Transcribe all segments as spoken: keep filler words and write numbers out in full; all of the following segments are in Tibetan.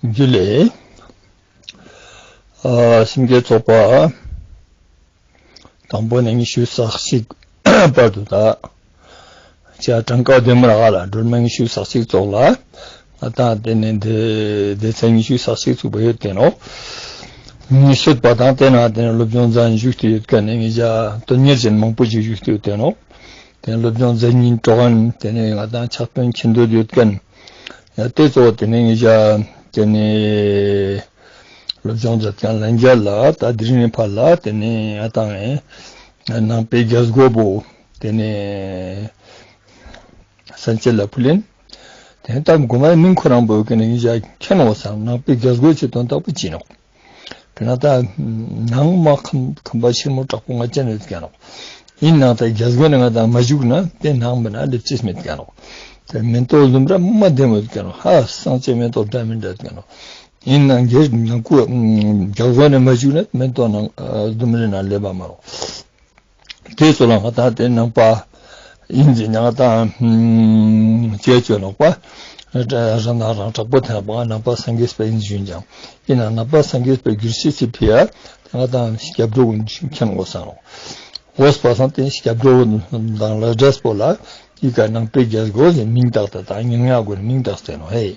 རྒྱུ་ལས། ཨ། སེམས་བསྐྱེད་ཚོགས་པ། དང་པོ་ནས་ཉི་ཤུ་རྩ་གཅིག་བར་དུ་ད། ཅ་གྲངས་ཀ་ལྡན་མར་ཧ་ལ་སྒྲོལ་མ་ཉི་ཤུ་རྩ་གཅིག་ཚོགས་ལ། ང་དང་དེ་ནས་འདི་སྡེ་ཚན་ཉི་ཤུ་རྩ་གཅིག་ཚུགས་པ་ཡོད་དེ་ནོ། ཉི་ཤུ་པ་དང་དེ་ན་དེ་ནས་སློབ་སྦྱོང་མཛད་བཞུགས་ཏེ་ཡོད་མཁན་ནི་ངེད་ཅག་དོན་གཉེར་ཅན་མང་པོ་ཞིག་བཞུགས་ཏེ་ཡོད་དེ་ནོ། དེ་ནས་སློབ་སྦྱོང་མཛད་སྙིང་བྲོ་མཁན་དེ་ནས་ང་དང་ཕྱག་དཔོན་ཁྱིམ་སྡོད་ཡོད་མཁན། ཡ་དེ་ཚོ་དེ་ནས་ངེད་ཅག་དེ་ནས་སློབ་སྦྱོང་མཛད་མཁན་ལྷན་རྒྱས་ལ་ད་དེ་རིང་ནས་ཕར་ལ་དེ་ནས་ང་དང་ནང་པའི་རྒྱལ་སྒོ་པོ་དེ་ནས་སན་ཆེད་ལ་ཕུལ་ཡིན། དེ་ནས་ད་དགོང་མོའི་མིང་ཁོ་རང་པོ་གི་ནས་ངེད་ཅག་མཁྱེན་ནོ་བསམ། ནང་པའི་རྒྱལ་སྒོ་ཆེ་དོན་དག་པོ་ཅི་ནོ། དེ་ན་ད་ནང་མ་ཁམས་ཁམས་པ་ཆེན་མོ་དྲག་པོ་ང་ཅན་ཡོད་ཀྱང་ནོ། ཡིན་ནང་ད་རྒྱལ་སྒོ་ནས་ང་དང་མ་བཞུགས་ན་དེ་ནང་མི་ན་སླེབས་ཅེས་མེད་ཀྱང་ནོ། དེ་མེ་ཏོག་ལྡུམ་ར་མ་ལྡེ་མོ་ཡོད་ཀྱང་ནོ། ཧ་སང་ཅེ་མེ་ཏོག་འདྲ་མི་འདྲ་ཀྱང་ནོ། ཡིན་ནང་རྒྱལ་ནང་ཁུ་རྒྱལ་སྒོ་ནས་མ་བཞུགས་ན་མེ་ཏོག་ནང་ལྡུམ་རའི་ནང་སླེབས་པ་མ་རོ། དེ་ཚོ་ལ་ང་དང་དེ་ནང་པ་ཡིན་ཟེར་ན་ང་དང་ཅེས་བཅོས་ནོག་པ། རང་དང་རང་དྲག་པོ་དེ་ནང་པ་ནང་པ་སངས་རྒྱས་པ་ཡིན་ཞུན་ཀྱང་། ཡིན་ན་ནང་པ་སངས་རྒྱས་པའི་གུར་སི་སི་ཕི་ཡ་དེ་ང་དང་སྐྱབས་འགྲོ་ཀུན་མཁྱེན་དགོས་སང་ནོ། འོས་པ་སང་དེ་སྐྱབས་འགྲོ་དང་ལ་འདྲེས་པོ་ལ་ཡི་ག་ནང་པའི་རྒྱལ་སྒོ་ཟེར་མིང་བཏགས་ད་དང་ཉང་ཡ་དགོས་མིང་བཏགས་ཟེར་ནོ་ཧེ།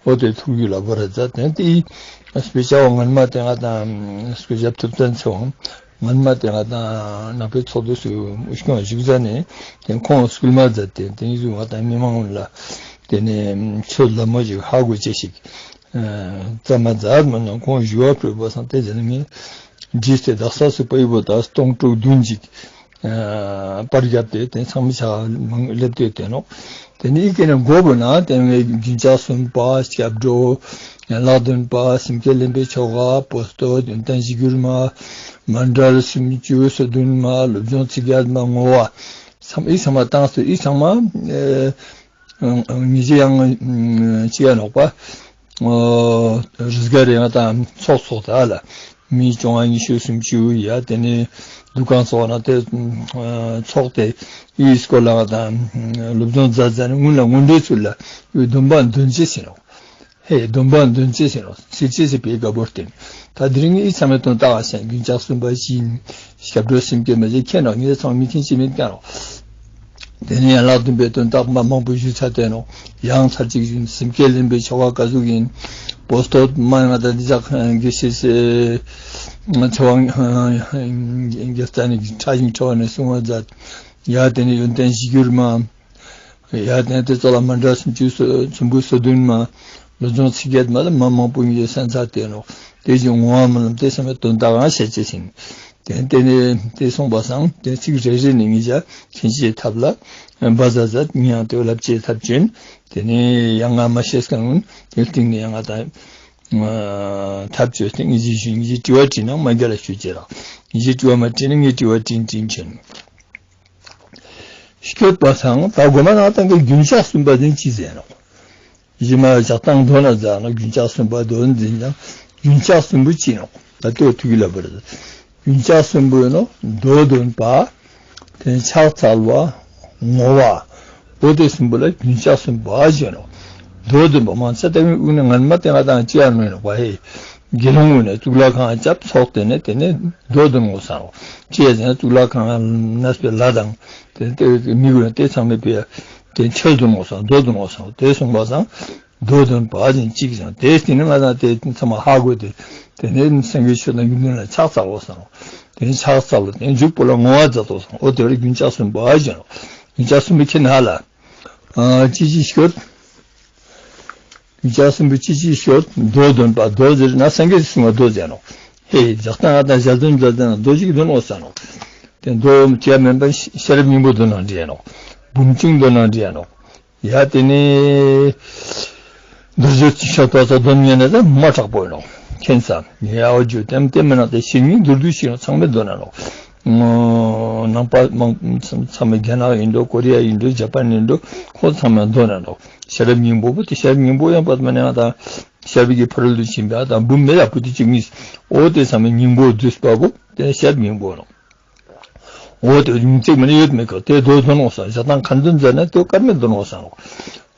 འོ་དེ་ཐུགས་རྒྱུད་ལ་བོར་མཛད་དེ་དེ་སྤེ་ཆ་བ་ངན་མ་དེ་ང་དང་སྐུ་ཞབས་ཐུབ་བསྟན་ཚེ་དབང་། ངན་མ་དེ་ང་དང་ནང་པའི་ཚོགས་འདུ་སུ་སྐྱོང་བཞུགས་ས་ནས་དེ་ཁོང་སྐུལ་མ་མཛད་དེ་དེ་ཡིན་ང་དང་མི་མང་ལ་དེ་ནས་ཆོས་ལ་མོ་ཞིག་ཧ་གོ་ཅེས་ཤིག་རྩ་མ་མཛད་མ་ནང་ཁོང་ཞུ་བ་སྤྲོད་པ་སང་དེ་ཟེར་ན་ངས་བྲིས་ཏེ་དག་ས་སུ་པ་ཡི་བོ་ད་སྟོང་དྲུག་བདུན་ཅིག་པར་བརྒྱབ་སྟེ་དེ་ཚང་མ་ཆ་མང་སླེབས་དུས་དེ་ནོ། དེ་ནི་ཨི་ཀེ་ནས་མགོ་བོ་ན་དེ་ནས་རྒྱུན་ཆགས་གསུམ་པ་སྐྱབས་འགྲོ། ལག་བདུན་པ་སེམས་བསྐྱེད་ལེན་པའི་ཆོ་ག་པོ་སྟོ་ཡོན་ཏན་གཞིར་གྱུར་མ། མཎྜལ་སུམ་ཅུ་སོ་བདུན་མ་སློབ་སྦྱོང་ཚིག་བརྒྱད་མ་བསྔོ་བ། ཚང་ཨི་ཚང་མ་བཏང་སྟེ་ཨི་ཚང་མ་ངེས་ཅི་ཡང་ཅི་ཡ་ནོག་པ། རིས་ག་རེ་ཡང་དང་ཚོགས་ཚོགས་ད་ལ་མི་བཅོ་ལྔ་ཉི་ཤུ་སུམ་ཅུ་ཡ་དེ་ནས་འདུ་ཁང་ཚོགས་ན་དེ་ཚོགས་ཏེ་ཡིས་སྐོར་ལ་དང་སློབ་སྦྱོང་མཛད་མཛད་ནས་སྔོན་ལ་སྔོན་འགྲོའི་ཚུལ་ལ་ཡོད་སྡོམ་པ་འདོན་ཅེས་ཟེར་ནོ། ཧེ་སྡོམ་པ་འདོན་ཅེས་ཟེར་ནོ། ཚིག་ཅེས་ཟེར་བའི་དགའ་པོར་བརྟེན་ད་དེ་རིང་ངའི་ཚང་མའི་དོན་དག་ཤེས་རྒྱུན་ཆགས་གསུམ་པ་བཞིན། སྐྱབས་འགྲོ་སེམས་བསྐྱེད་མ་བྱས་ཁྱེད་རང་ངེད་ཚང་མི་མཁྱེན་ཅི་མིན་ཀྱང་རོགས། དེ་ནས་ཡན་ལག་བདུན་པའི་དོན་དག་མ་མང་པོ་ཞུས་ཚར་ཏེ་ནོ། ཡང་ཚར་གཅིག་བཞིན་སེམས་བསྐྱེད་ལེན་པའི་ཆོ་ག་ག་ཟུག་ཡིན། པོ་སྟོད་མ་ང་དང་འདི་ཅག་གི་ཤེས་སེ། ཚེ་དབང་རྒྱལ་རྩ་ནས་ཕྲ་ཞིང་ཕྲ་བ་ནས་གསུང་བ་མཛད། ཡ་དེ་ནས་ཡོན་ཏན་གཞིར་གྱུར་མ། ཡ་དེ་ནས་དེ་ཚོ་ལ་མཎྜལ་སུམ་ཅུ་སོ་ཚོམ་བུ་སོ་བདུན་མ། བློ་སྦྱོང་ཚིག་བརྒྱད་མ་ལ་མ་མང་པོ་ཡིན་གསན་ཚར་ཏེ་ནོ། དེ་བཞིན་བསྔོ་བ་སྨོན་ལམ་དེ་ཚང་མའི་དོན་དག་ཡང་བཤད་ཅེས་ཡིན། དེ་དེ་ནས་དེ་གསུངས་པ་སང་དེ་ཚིག་རེ་རེ་ནས་ངེད་ཅག་མཁྱེན་ཅེས་ཐབས་ལ་འབའ་ཟ་ཟ་ངེད་ཡང་དེ་ལབ་ཅེས་ཐབས་བྱུང་། དེ་ནས་ཡང་ང་མ་ཤེས་མཁན་ཀུན་དེ་སྟེང་ནས་ཡང་ང་ད་ཐབས་བྱོས་ཏེ་ངེད་ཅག་ཞུ་ངེད་ཅག་དྲི་བ་དྲིས་ན་མ་རྒྱ་ལ་ཞུ་ཅེས་ར། ངེད་ཅག་དྲི་བ་མ་དྲིས་ན་ངས་དྲི་བ་དྲིན་དྲིན་བྱོན། སྐྱོད་པ་སང་ད་སྒོ་མ་ནང་ཏང་གི་རྒྱུན་ཆགས་གསུམ་པ་དེ་ཅི་ཟེར་ནོ། གཞི་མ་ཞག་དང་མདོ་ན་ཟ་ན་རྒྱུན་ཆགས་གསུམ་པ་མདོ་འཛིན་ཀྱང་རྒྱུན་ཆགས་གསུམ་པོ་ཅི་ནོ། ད་ལྟོས་ཐུགས་ལ་བར་རྒྱུན་ཆགས་གསུམ་པོ་ནོ། མདོ་འདོན་པ། དེ་ཕྱག་འཚལ་བ། བསྔོ་བ། འོ་དེ་གསུམ་པོ་ལ་རྒྱུན་ཆགས་གསུམ་པ་ཞེས་ནོ། མདོ་འདོན་པ་མང་ཆེ་ལྟ་བུའི་དབུས་ནས་ངན་མ་དེ་ང་དང་ཅི་ཡང་མེད་ནོ་བ་ཧེ། དགེ་སློང་ངོས་ནས་གཙུག་ལག་ཁང་བཅབ་ཚོགས་དེ་ནས་དེ་ནས་མདོ་འདོན་ངོ་སང་རོ། ཅི་ཡ་ཟེར་ན་གཙུག་ལག་ཁང་གནས་པའི་ལྷ་དང་དེ་ནས་དེ་མི་ངོས་ནས་དེ་ཚང་མས་པའི་དེ་ཆོས་འདོན་ངོ་སང་མདོ་འདོན་ངོ་སང་དེ་གསུངས་པ་སང་མདོ་འདོན་པ་ཅན་གཅིག་ཀྱང་དེ་དེ་ནི་ང་དང་དེ་ཚང་མ་ཧ་གོ་དེ་དེ་ནས་སངས་རྒྱས་ཆོས་དང་ཡོན་ཏན་ལ་ཕྱག་འཚལ་ངོ་སང་རོ། དེ་ནས་ཕྱག་འཚལ་ལོ་དེ་མཇུག་པོ་ལ་བསྔོ་བ་མཛད་དོ་སང་འོ་དེ་བར་རྒྱུན་ཆགས་གསུམ་པ་ཅན་རོ། རྒྱུན་ཆགས་གསུམ་པའི་ཁྱེད་ན་ལ། ཨ་ཅི་ཅི་ཤོད། རྒྱུན་ཆགས་གསུམ་པོ་ཅི་ཅི་ཤོད་མདོ་འདོན་པ་མདོ་ཟེར་ན་སངས་རྒྱས་སུ་གསུངས་པ་མདོ་ཟེར་ནོ། ཧེ་ཇག་སྟངས་ཨ་དང་ཞལ་འདོན་མཛད་ཟེར་ན་མདོ་ཅིག་འདོན་འོ་ས་ནོ། དེ་མདོ་བྱས་མིན་པ་ཤེས་རབ་སྙིང་པོ་འདོན་ན་འདྲི་ཡ་ནོ། བུམ་ཆུང་འདོན་ན་འདྲི་ཡ་ནོ། ཡ་དེ་ནི་མདོ་རྒྱུད་ཅི་ཤོད་པ་ཚོ་འདོན་ཉན་ན་ད་མ་དྲག་པོ་ཡིན་ནོ། མཁྱེན་ས་ཡ་འོ་རྒྱུ་དེམ་དེ་མིན་ན་དེ་ཤེས་ཉིན་མདོར་བསྡུས་ཤིག་ཚང་མས་འདོན་ན་ནོ། ནང་པ་མང་ཚང་མ་རྒྱ་ནག་ཡིན་འགྲོ་ཀོ་རི་ཡ་ཡིན་འགྲོ་ཇ་པན་ཡིན་འགྲོ་ཁོ་ཚང་མས་འདོན་ན་ནོ། ཤེས་རབ་སྙིང་པོ་བོ་དེ་ཤེས་རབ་སྙིང་པོ་ཡང་པད་མ་ནས་ང་དང་ཤེས་རབ་ཀྱི་ཕ་རོལ་ཏུ་ཕྱིན་པ་དང་འབུམ་མེ་ཡག་པོ་དེ་བཅུ་གཉིས་འོ་དེ་ཚང་མས་སྙིང་པོ་བསྡུས་པ་བོ་དེ་ཤེས་རབ་སྙིང་པོ་ནོ། འོ་དེ་ཡུང་ཚིག་མ་ནས་ཡོད་མེད་ག་དེ་དོ་འདོན་འོ་ས་ཞག་དང་ཁ་འདོན་མཛད་ན་དེ་དཀར་མེ་འདོན་འོ་ས་ནོ།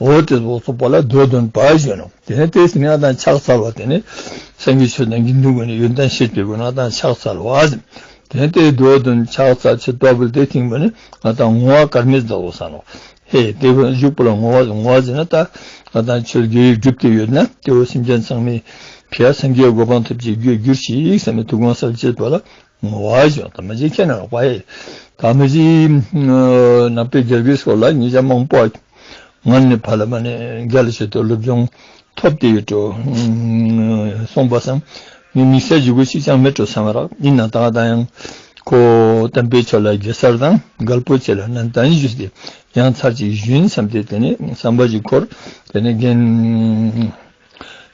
འོ་དེ་ཚོ་ཚོགས་པ་ལ་མདོ་འདོན་པ་ཞུ་ནོ། དེ་ནས་དེ་ཟིན་ན་ད་ཕྱག་འཚལ་བ། དེ་ནས་སངས་རྒྱས་ཆོས་དང་དགེ་འདུན་ཀུན་ནས་ཡོན་ཏན་བཤད་པའི་སྒོ་ནས་ད་ཕྱག་འཚལ་བ་ཟིན། དེ་ནས་དེ་མདོ་འདོན། ཕྱག་འཚལ་ཚེ་ལྟ་བུ་དེ་ཐེངས་པ་ནི་ང་ད་བསྔོ་བ་དཀར་མེ་མཛད་དོ་ས་ནོ། ཧེ་དེ་བཞུགས་པ་ལ་བསྔོ་བ། བསྔོ་བ་ཟིན་ན་ད་ང་ད་ཆོས་དགེ་བའི་སྒྲུབ་དེ་ཡོད་ན་དེ་བོ་སེམས་ཅན་ཚང་མའི་ཕི་ཡ་སངས་རྒྱས་གོ་འཕང་ཐོབ་ཅིག་རྒྱུར་གྱུར་ཅིག་བསམ་པའི་ཐུགས་དགོངས་གསལ་བྱེད་པ་ལ། ངོ་བ་ཞིག་ད་མི་ཅིག་ཁྱེད་ན་རོགས་པ་ཡེ། ད་མི་ཅིག་ནག་པའི་རྒྱལ་པོའི་སྐོར་ལ་ཉེ་ཆར་མང་པོ་ངན་ནས་ཕ་ལ་མ་ནས་རྒྱལ་ལ་ཆེད་དུ་སློབ་སྦྱོང་ཐོབ་སྟེ་ཡོད་འགྲོ་གསུངས་པ་སང་། མི་དམིགས་བསལ་ཞུ་དགོས་ཤིག་ཀྱང་མེད་འགྲོ་བསམ་རག། ཡིན་ན་ད་ད་ཡང་ཁོ་དམ་པའི་ཆོས་ལ་དགེ་སར་དང་རྒད་པོ་ཆེ་ལ་ནན་ཏན་ཞུས་ཏེ་ཡང་ཚར་གཅིག་ཞུན་བསམ་སྟེ། དེ་ནས་བསམ་པ་ཞིག་འཁོར། དེ་ནས་རྒན།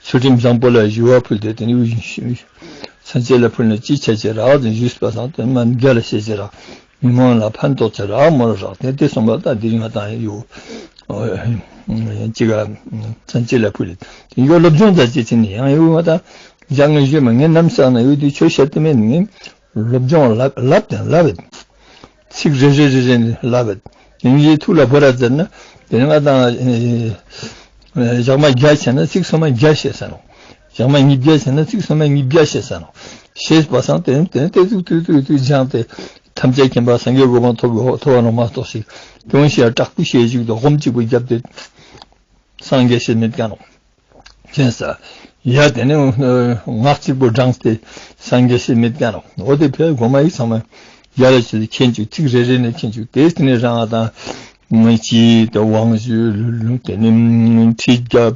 ཚུལ་ཁྲིམས་བཟང་པོ་ལ་ཞུ་བ་ཕུལ་ཏེ། དེ་ནས་མཚན་བཅས་ལ་ཕུལ་ནས་ཅི་བྱ་བྱེད་རག་དེ་ཞུས་པ་སང་། དེ་མ་རྒྱ་ལ་བཤད་བྱེད་རག། མི་མང་ལ་ཕན་ཐོགས་བྱེད་རག་མོ་རག། དེ་དེ་གསུངས་པ་ད་དེ་རིང་ང་དང་ཡུ་ཅི་ག་མཚན་བཅས་ལ་ཕུལ་ཏེ་ཡོ་སློབ་སྦྱོང་ད་ཅི་ཚིག་ནི་ཡང་ཡུ་ང་ད་ཞག་ངས་ཞུས་མ་ངས་ནམ་བསགས་ན་ཡུ་དེ་ཆོས་བཤད་དུ་མེད་ངས། སློབ་སྦྱོང་ལབ་ལབ་དང་ལབ་ཡོད། ཚིག་རེ་རེ་རེ་རེ་ནས་ལབ་ཡོད། དེང་གི་ཐུགས་ལ་བོར་ར་མཛད་ན་དེ་ནི་ང་དང་ཞག་མ་བརྒྱ་བྱས་ན་ཚིག་སོ་མ་བརྒྱ་བཤད་ས་ནོ། ཞག་མ་ཉིས་བརྒྱ་བྱས་ན་ཚིག་སོ་མ་ཉིས་བརྒྱ་བཤད་ས་ནོ། ཞེས་པ་སང་དེ་ནི་དེ་ནི་དེ་ཚུགས་ཏུ་ཏུ་ཏུ་སྦྱངས་ཏེ་ཐམས་ཅད་མཁྱེན་པ་སངས་རྒྱས་གོ་འཕང་ཐོབ་ཐོབ་པ་ནོ་མ་གཏོགས་ཤིག་དོན་ཞེས་དྲག་པོ་ཞེས་ཞིག་ཏུ་ཧོམ་གཅིག་པུ་བརྒྱབ་སྟེ། སངས་རྒྱས་ཤེས་མེད་ཀྱང་ནོ། མཁྱེན་ས། ཡ་དེ་ནས་ངག་གཅིག་པུ་བགྲངས་ཏེ་སངས་རྒྱས་ཤེས་མེད་ཀྱང་ནོ། འོ་དེ་ཕའི་གོ་མ་ཡིག་ཚང་མ་ཡ་ལ་ཆེ་མཁྱེན་བཅུག་ཚིག་རེ་རེ་ནས་མཁྱེན་བཅུག་དེ་དེ་ནས་རང་ང་དང་ཅི་དེ་དབང་ཞུ་ལུ་ལུ་དེ་ནས་ཁྲིད་རྒྱབ་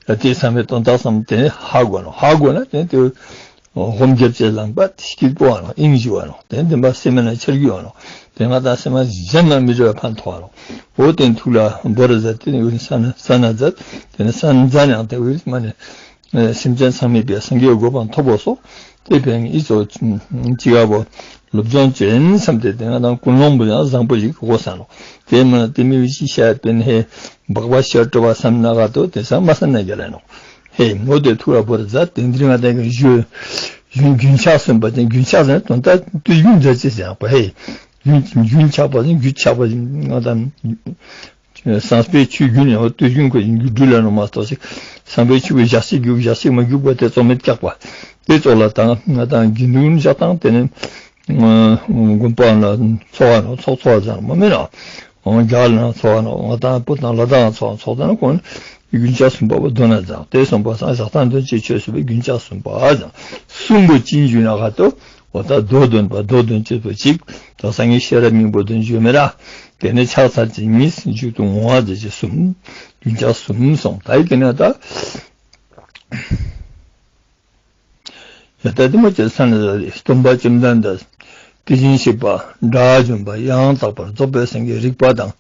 དེ་ཚང་མའི་དོན་དག་ཚང་མ་དེ་ནས་ཧ་གོ་ནོ། ཧ་གོ་ན་དེ་དེ། ཧོམ་རྒྱབ་ཅེས་ལངས་པ་སྐྱིད་པོ་བ་ནོ། ཨིན་ཞུ་བ་ནོ། དེ་འདི་འབའ་སེམས་ན་ཆར་རྒྱུ་བ་ནོ། དེ་ང་དང་སེམས་གཞན་ན་མི་རེ་བ་ཕན་ཐོགས་བ་ནོ། འོ་དེ་ཐུགས་ལ་བོར་ཟ་དེ་ཡོད་ས་ན་ས་ན་ཟ་དེ་ནི་ས་ན་ཟ་ནང་དེ་བོད་མ་ནི་སེམས་ཅན་ཚང་མའི་བས་སངས་རྒྱས་གོ་འཕང་ཐོབ་པོ་སོ། དེ་བས་ཨི་ཚོ་ཅི་ག་བོ་སློབ་སྦྱོང་ཅན་བསམ་སྟེ་དེ་ང་དང་ཀུན་སློང་བུ་ཡང་བཟང་པོ་ཞིག་གོ་ས་ནོ། དེ་མ་དེ་མི་བི་ཅི་ཤ་པེན་ཧེ་སྦག་སྦག་ཤ་སྤྲོ་བ་བསམ་ན་ག་དོ་དེ་ས་མ་ས་ན་རྒྱ་ལ་ནོ། ཧེ་མོ་དེ་ཐུགས་ལ་བོར་མཛད་དེ་འདིར་ང་དེ་གི་ཞུ་ཞུ་རྒྱུན་ཆགས་སུ་འབད་ཅིང་རྒྱུན་ཆགས་ཟེར་དོན་དག་དུས་རྒྱུན་མཛད་ཅེས་ཟེར་བ་ཧེ། རྒྱུན་རྒྱུན་ཆགས་པ་ཟེར་རྒྱུན་ཆགས་པ་ཟེར་ང་དང་བསམ་པའི་ཆོས་རྒྱུན་ཡང་དུས་རྒྱུན་གོ་ཞིང་རྒྱུ་འབྲུ་ལ་ནོ་མ་གཏོགས་ཤིག་བསམ་པའི་ཆོས་ཀྱི་ཞག་ཤིག་རྒྱུག་ཞག་ཤིག་མ་རྒྱུག་པ་དེ་ཚོགས་མེད་སྐྱག་པ་དེ་ཚོགས་ལ་དང་ང་དང་རྒྱུན་རྒྱུན་ཆགས་དང་དེ་ནི། དགོན་པ་ན་འཚོ་བ་ན་ཚོགས་འཚོ་བ་ཙམ་མ་མིན་ན། འོང་རྒྱ་ལ་ན་འཚོ་བ་ན་འོང་ད་པོ་དང་ལ་དྭགས་འཚོ་བ་འཚོགས་ད་ན་ཁོང་རྒྱུན་ཆགས་སུ་འབབ་པ་མདོར་ན་ཙམ་དེ་གསུངས་པ་སང་ཞག་དང་དོན་གཅིག་ཆོས་སུ་བའི་རྒྱུན་ཆགས་སུ་འབབ་ཙམ་གསུམ་པོ་ཅི་འཇུ་ན་ག་ཏོ། འོ་ད་མདོ་འདོན་པ་མདོ་འདོན་བྱེད་པོ་གཅིག་ད་སངས་རྒྱས་ཤེས་རབ་སྙིང་པོ་འདོན་འཇུ་མེ་ར། དེ་ནས་ཕྱག་འཚལ་ཅིང་གཉིས་མཇུག་ཏུ་བསྔོ་བ་མཛད་ཅེས་གསུམ། རྒྱུན་ཆགས་གསུམ་སོང་ད་ཡི་དེ་ནས་ད། ཡ་ད་དེ་མོ་ཅེ་ས་ནི་ཟ་རེ་སྟོན་པ་བཅོམ་ལྡན་འདས་དེ་བཞིན་གཤེགས་པ་དགྲ་བཅོམ་པ་ཡང་དག་པར་རྫོགས་པའི་སངས་རྒྱས་རིག་པ་དང་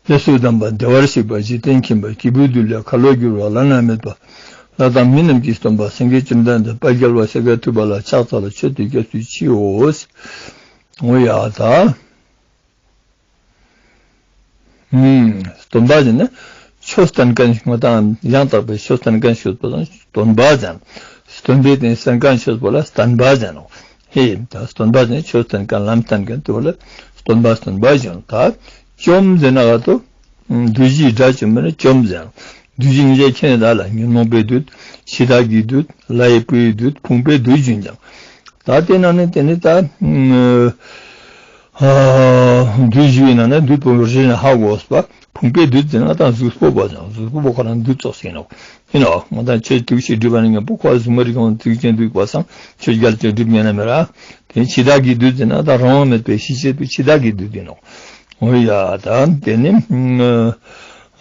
ལས་སུ་གདམས་པ་བདེ་བར་གཤེགས་པ་འཇིག་རྟེན་མཁྱེན་པ་སྐྱེས་བུ་འདུལ་བ་ཁ་ལོ་སྒྱུར་བ་བླ་ན་མེད་པ་ལྷ་དང་མི་རྣམས་ཀྱི་སྟོན་པ་སངས་རྒྱས་བཅོམ་ལྡན་འདས་དཔལ་རྒྱལ་བ་ཤཱཀྱ་ཐུབ་པ་ལ་ཕྱག་འཚལ་ལོ་མཆོད་དོ་སྐྱབས་སུ་མཆིའོ། འོ་ཡ་ད། ཨུམ། སྟོན་པ་ཟེར་ན་ཆོས་སྟོན་མཁན་ང་དང་ཡང་དག་པའི་ཆོས་སྟོན་མཁན་ཞུ་བ་དང་སྟོན་པ་ཟེར། སྟོན་པའི་དེ་སྟོན་མཁན་ཞུ་བ་ལ་སྟོན་པ་ཟེར་ནོ། ཧེ་ད་སྟོན་པ་ཟེར་ན་ཆོས་སྟོན་མཁན་ལམ་སྟོན་མཁན་དེ་བ་ལ་སྟོན་པ་སྟོན་པ་ཟེར་ནོ། ད་བཅོམ་ཟེར་ན་ག་ཏོ། བདུད་བཞིའི་དགྲ་བཅོམ་པ་ནི་བཅོམ་ཟེར་ནོ། བདུད་བཞི་ངས་ཁྱེད་ནས་ད་ལ་ཉོན་མོངས་པའི་བདུད། འཆི་བདག་གི་བདུད། ལྷ་ཡི་བུའི་བདུད། ཕུང་པོའི་བདུད་བཅོམ་ཀྱང་། ད་དེ་ནང་ནས་དེ་ནི་ད། བདུད་བཞི་པའི་ནང་ན་བདུད་པོ་རེ་ནས་ཧ་གོ་བ། ཕུང་པོའི་བདུད་ཟེར་ན་ད་གཟུགས་པོ་པོ་ཟེར་ན་གཟུགས་པོ་པོ་ཁོ་རང་བདུད་ཙོགས་ཟེར་ནོ། ཡིན་ནོ། ང་ད་ཆོས་དུག་ཤི་སྒྲིབ་པ་ནི་ངན་པོ་ཁོ་གཟུགས་མ་རིག་གང་དུག་ཅན་དུག་པ་སང་ཆོས་རྒྱལ་ཅན་སྒྲིབ་ཉན་ན་མེད་ར། དེ་འཆི་བདག་གི་བདུད་ཟེར་ན་ད་རང་དབང་མེད་པའི་ཤི་བྱེད་དུ་འཆི་བདག་གི་བདུད་ཡིན་ནོ། འོ་ཡ་ད་དེ་ནི།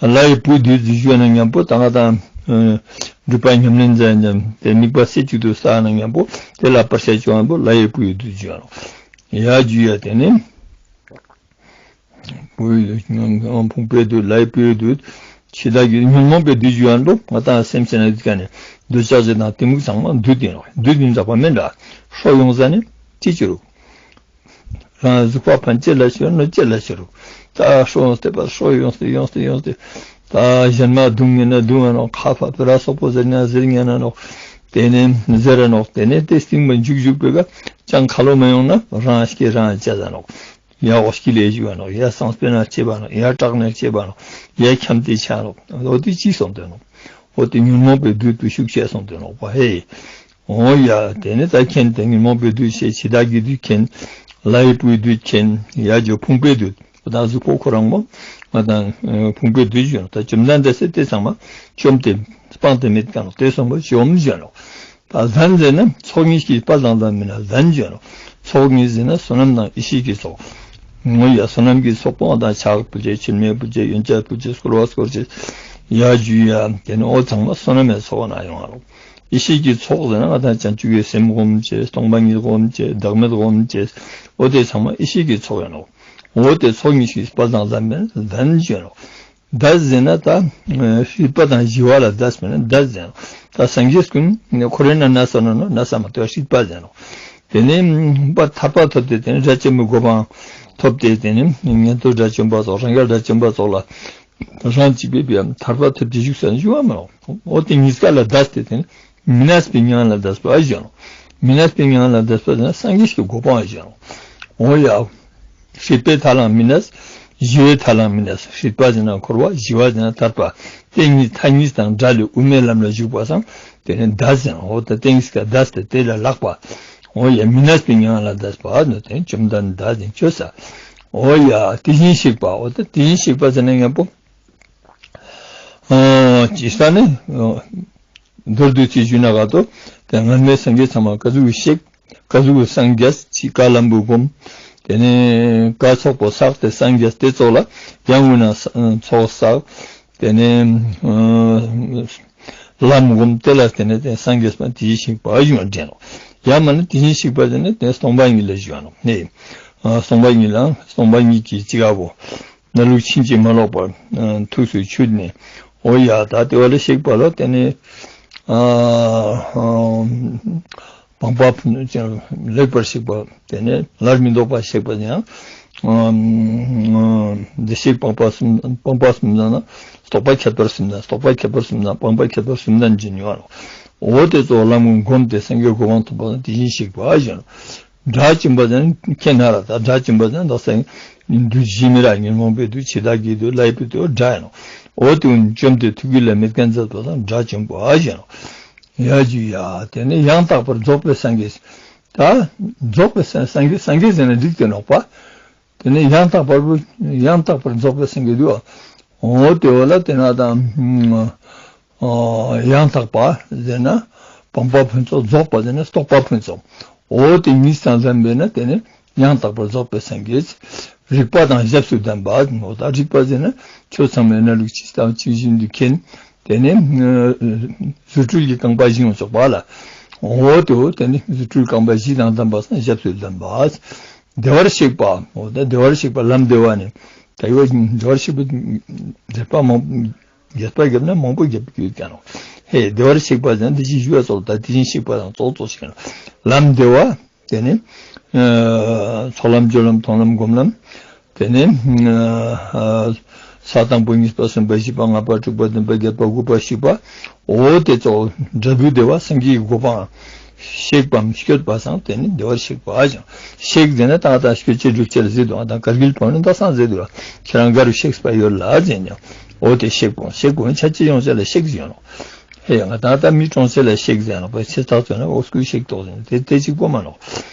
ལྷ་ཡི་བུའི་བདུད་ཟེར་ཞུ་ན་མཉམ་པོ་ད་ང་དང་། སྒྲུབ་པ་ཉམས་ལེན་མཛད་མཉམ་དེ་དམིགས་པ་རྩེ་གཅིག་ཏུ་བསགས་ན་མཉམ་པོ་དེ་ལ་བར་ཆད་བྱུང་བ་པོ་ལྷ་ཡི་བུའི་བདུད་ཅེས་ཡང་ཡ་ཇུ་ཡ་དེ་ནི། བུའི་བདུད་ཕུང་པོའི་བདུད་ལྷ་ཡི་བུའི་བདུད། འཆི་བདག་གི་ཉོན་མོངས་པའི་བདུད་ཅེས་ཡང་འགྲོ་ང་དང་སེམས་ཅན་ན་འདི་ག་ནས་འདོད་ཆགས་ཅན་དང་གཏི་མུག་ཚང་མ་བདུད་ཡིན་རོ། བདུད་ཡིན་དག་པ་མིན་འདྲ། ཧྲོ་ཡོང་ས་ནི་ཅི་ཅི་རུ། རང་གཟུགས་པོ་ཕན་ཅི་ལ་ཤོར་ནོ་ཅི་ལ་ཤོར་རུ། ད་ཧྲོ་ཡོང་སྟེ་པ་ཧྲོ་ཡོང་སྟེ་ཡོང་སྟེ་ཡོང་སྟེ། ད་གཞན་མ་རྡུང་ངེ་ན་རྡུང་ང་ནོ། ཁ་ཕ་ཕི་ར་སོག་པོ་ཟེར་ཉ་ཟེར་ཉ་ན་ནོ། དེ་ནས་ཟེར་ར་ནོ། དེ་ནས་དེ་སྟིང་མ་འཇུག་འཇུག་པའི་ཀ་ཅང་ཁ་ལོ་མ་ཡོང་ན་རང་སྐྱེ་རང་བཅད་ཟ་ནོ། ཡ་འོ་སྐྱིད་ལས་ཞུ་བ་ནོ། ཡ་སང་སྤེ་ན་ཆེ་བ་ནོ། ཡ་དྲག་ནས་ཆེ་བ་ནོ། ཡ་ཁྱམས་དེ་ཆ་ནོ། འོ་དེ་ཅི་སོང་དོན་ནོ། འོ་དེ་ཉོན་མོངས་པའི་བདུད་དུ་ཤུགས་ཆེ་སོང་དོན་ནོ་པ། ཧེ། འོ་ཡ། དེ་ནི་ད་མཁྱེན་དེ་ཉོན་མོངས་པའི་བདུད་ཤེས། འཆི་བདག་གི་བདུད་མཁྱེན། ལྷའི་བུའི་བདུད་མཁྱེན། ཡ་ཇོ་ཕུང་པོའི་བདུད། ད་གཟུགས་པོ་ཁོ་རང་མོ། ང་དང་ཕུང་པོའི་བདུད་ཞུ་ནོ། ད་བཅོམ་ལྡན་འདས་སེ་དེ་ཚང་མ་བཅོམ་སྟེ་སྤངས་ཏེ་མེད་ཀ་ནོ། དེ་སོང་པ་བཅོམ་ཞུ་ནོ། ད་ཟན་ཟེར་ན་ཚོགས་གཉིས་ཀྱི་དཔལ་དང་ལྡན་མིན་ན་ཟན་ཟེར་ནོ། ཚོགས་གཉིས་ཟེར་ན་བསོད་ནམས་དང་ཡེ་ཤེས་ཀྱི་ཚོགས། ངོ་ཡ་བསོད་ནམས་ཀྱི་ཚོགས་པོ་ང་དང་ཕྱག་ཕུལ་བྱེད། མཆོད་མེ་ཕུལ་བྱེད། ཡོན་ཆབ་ཕུལ་བྱེད། བསྐོར་བ་བསྐོར་བྱེད། ཡ་ཇུ་ཡ། དེ་ནི་འོ་ཚང་མ་བསོད་ནམས་ཀྱི་ཚོགས་ན་ཡོང་བ་རོ། ཡེ་ཤེས་ཀྱི་ཚོགས་ཟེར་ན་ང་དང་བྱང་ཆུབ་ཀྱི་སེམས་སྒོམ་བྱེད། སྟོང་པ་ཉིད་སྒོམ་བྱེད། བདག་མེད་སྒོམ་བྱེད། འོ་དེ་ཚང་མ་ཡེ་ཤེས་ཀྱི་ཚོགས་ཡོང་ནོ། འོ་དེ་ཚོགས་གཉིས་ཀྱི་དཔལ་དང་ལྡན་མིན་ན་ཟན་ཟེར་ནོ། འདས་ཟེར་ན་ད་སྲིད་པ་དང་ཞི་བ་ལ་འདས་མིན་ན་འདས་ཟེར་ནོ། ད་སངས་རྒྱས་ཀུན་ཁོ་རེ་ན་ན་ས་ནོ་ན་ན་ས་མ་ཏོ་སྲིད་པ་ཟེར་ནོ། དེ་ནས་པ་ཐར་པ་ཐོབ་སྟེ་དེ་ནས་དགྲ་བཅོམ་པའི་གོ་འཕང་ཐོབ་སྟེ་དེ་ནས་ཉན་ཐོས་དགྲ་བཅོམ་པ་སོགས་རང་རྒྱལ་དགྲ་བཅོམ་པ་སོགས་ལ་རང་གཅིག་པའི་ཐར་པ་ཐོབ་སྟེ་བཞུགས་ས་ནས་བཞུགས་པ་མ་རུང་། འོ་དེ་གཉིས་ཀ་ལ་འདས་ཏེ་དེ་ནས་མི་གནས་པའི་ཉམས་ལ་འདས་པ་ཞུ་ནོ། མི་གནས་པའི་ཉམས་ལ་འདས་པ་ཟེར་ན་སངས་རྒྱས་ཀྱི་གོ་འཕང་ཞུ་ནོ། འོ་ཡ། སྲིད་པའི་མཐའ་ལའང་མི་གནས། ཞི་བའི་མཐའ་ལའང་མི་གནས། སྲིད་པ་ཟེར་ན་འཁོར་བ། ཞི་བ་ཟེར་ན་ཐར་པ། དེ་གཉིས་མཐའ་གཉིས་དང་བྲལ་བའི་དབུ་མའི་ལམ་ལ་ཞུགས་པ་སང་དེ་ནི་འདས་ཟེར་ནོ། འོ་ད་དེ་གཉིས་ཀ་འདས་ཏེ་དེ་ལས་ལྷག་པ། འོ་ཡ། མི་གནས་པའི་ཉམས་ལ་འདས་པ་ནི་དེ་བཅོམ་ལྡན་འདས་ཟེར་བཅོས་ས། འོ་ཡ། དེ་བཞིན་གཤེགས་པ། འོ་ད་དེ་བཞིན་གཤེགས་པ་ཟེར་ན་མཉམ་པོ། ཨ་ཅི་ས་ནི། ཨ་མདོར་བསྡུས་ཅིག་ཞུས་ན་ག་ཏོ། དེ་སྔར་མེད་སངས་རྒྱས་ཚང་མ་ག་ཟུག་གི་གཤེགས། ག་ཟུག་གི་སངས་རྒྱས་ཅིག་བཀའ་ལམ་བུ་སྒོམ། དེ་ནས་བཀའ་ཚོགས་པོ་བསགས་ཏེ་སངས་རྒྱས་དེ་ཚོགས་ལ་ཡང་འུ་ན་ཚོགས་བསགས། དེ་ནས་ཨ་ལམ་སྒོམ་དེ་ལ་དེ་ནས་དེ་སངས་རྒྱས་པ་དེ་བཞིན་གཤེགས་པ་ཞུ་བ་འདྲེན་ནོ། ཡང་མིན་ན་དེ་བཞིན་གཤེགས་པ་དེ་ནས་དེ་སྟོང་པ་ཉིད་ལ་ཞུ་བ་ནོ། ནས་ཨ་སྟོང་པ་ཉིད་ལ་སྟོང་པ་ཉིད་ཀྱི་ཅི་ག་བོ། གནས་ལུགས་ཕྱིན་ཅི་མ་ལོག་པར་ཨ་ཐུགས་སུ་ཆུད་ནས། འོ་ཡ། ད་དེ་བ་ལ་གཤེགས་པ་ལ་དེ་ནས་ཨ་ཨ་སྤངས་པ་ཕུན་ལེགས་པར་གཤེགས་པ། དེ་ནས་སླར་མི་ལྡོག་པར་གཤེགས་པ་ཡང་ཨ་ཨ་བདེ་གཤེགས་སྤངས་པ་གསུམ། སྤངས་པ་གསུམ་ལྡན་ན་རྟོགས་པ་ཁྱད་པར་གསུམ་ལྡན། རྟོགས་པ་ཁྱད་པར་གསུམ་ལྡན། སྤངས་པ་ཁྱད་པར་གསུམ་ལྡན་གྱི་ནུས་པ་ལ། འོ་དེ་ཚོ་ལམ་སྒོམ་སྟེ་སངས་རྒྱས་གོ་འཕང་ཐོབ་པ་དེ་བཞིན་གཤེགས་པ་ཞེས། དགྲ་བཅོམ་པ་ཟེར་ན་ཁྱེད་ན་ར། ད་དགྲ་བཅོམ་པ་ཟེར་ན་ད་སེམས་བདུད་ཞི་མི་ར་ཉོན་མོངས་པའི་བདུད་འཆི་བདག་གི་བདུད་ལྷའི་བུ་དེ་དགྲ་ཡིན་ནོ། འོ་དེ་བཅོམ་སྟེ་ཐུགས་ཀྱི་ལས་མེད་མཁན་མཛད་པ་དང་དགྲ་བཅོམ་པ་ཞེས་ནོ། ཡ་ཇུ་ཡ། དེ་ནས་ཡང་དག་པར་རྫོགས་པའི་སངས་རྒྱས། ད་རྫོགས་པའི་སངས་སངས་རྒྱས་སངས་རྒྱས་ཟེར་ན་འགྲིག་སྟེ་ནོག་པ། དེ་ནས་ཡང་དག་པར་ཡང་དག་པར་རྫོགས་པའི་སངས་རྒྱས་དུ། འོ་དེ་བ་ལ་དེ་ན་དང་། ཨ་ཡང་དག་པ་ཟེར་ན་སྤངས་པ་ཕུན་ཚོགས། རྫོགས་པ་ཟེར་ན་རྟོགས་པ་ཕུན་ཚོགས། འོ་དེ་གཉིས་སང་ལྡན་པས་ན་དེ་ནི་ཡང་དག་པར་རྫོགས་པའི་སངས་རྒྱས། རིག་པ་དང་ཞབས་སུ་ལྡན་པ། འོ་ད་རིག་པ་ཟེར་ན་ཆོས་ཚང་མའི་གནས་ལུགས་ཇི་ལྟ་བ་ཇི་བཞིན་དུ་མཁྱེན། དེ་ནི་རྫུ་འཕྲུལ་གྱི་རྐང་པ་བཞི་ཡོངས་རྫོགས་པ་ལ། འོ་དེ་འོ་དེ་ནི་རྫུ་འཕྲུལ་རྐང་པ་བཞི་དང་ལྡན་པ་སང་ཞབས་སུ་ལྡན་པ། བདེ་བར་གཤེགས་པ། འོ་ད་བདེ་བར་གཤེགས་པ་ལམ་བདེ་བ་ནི། ད་ཡོད་བདེ་བར་གཤེགས་པའི་མཛད་པ་མང་རྒྱས་པ་བརྒྱབ་ན་མང་པོ་བརྒྱབ་ཀྱི་ཡོད་ཀྱང་ནོ། ཧེ། བདེ་བར་གཤེགས་པ་ཟེར་ན་འདི་ཅི་ཞུ་བ་ཚོགས་ད་དེ་བཞིན་གཤེགས་པ་དང་ཚོགས་གཙོ་ཞིག་ནོ། ལམ་བདེ་བ། དེ་ནི་ཨ་ཚོགས་ལམ་སྦྱོར་ལམ་མཐོང་ལམ་སྒོམ་ལམ། དེ་ནི་ཨ་ས་དང་པོ་གཉིས་པ་གསུམ་པ་བཞི་པ་ལྔ་པ་དྲུག་པ་བདུན་པ་བརྒྱད་པ་དགུ་པ་བཞི་པ། འོ་དེ་ཚོ་འབྲས་བུ་བདེ་བ་སངས་རྒྱས་ཀྱི་གོ་འཕང་གཤེགས་པའམ་སྐྱོད་པ་སང་དེ་ནི་བདེ་བར་གཤེགས་པ་ཞིང་། གཤེགས་ཟེར་ན་ད་ལྟ་སྐྱོད་ཅེས་སྒྲུབ་ཅེས་ལ་ཟེར་འདུག་ད་གར་གིལ་པོ་ནི་ད་སང་ཟེར་འདུག་ཁྱེད་རང་ག་རུ་གཤེགས་པ་ཡོད་ལ་ཟེར་ནས། འོ་དེ་གཤེགས་པོ་གཤེགས་པོ་ཆ་ཅི་ཡོང་ཅེས་ལ་གཤེགས་ཟེར་ནོ། ཧེ་ང་ད་ལྟ་མི་གྲོངས་ཅེས་ལ་གཤེགས་ཟེར་ནོ། པ་ཆེ་ཐག་ཚོད་ན་འོ་སྐུ་གཤེགས་ཏོག་ཟེར་ནོ། དེ་དེ་གཅིག་པོ་མ་ནོ།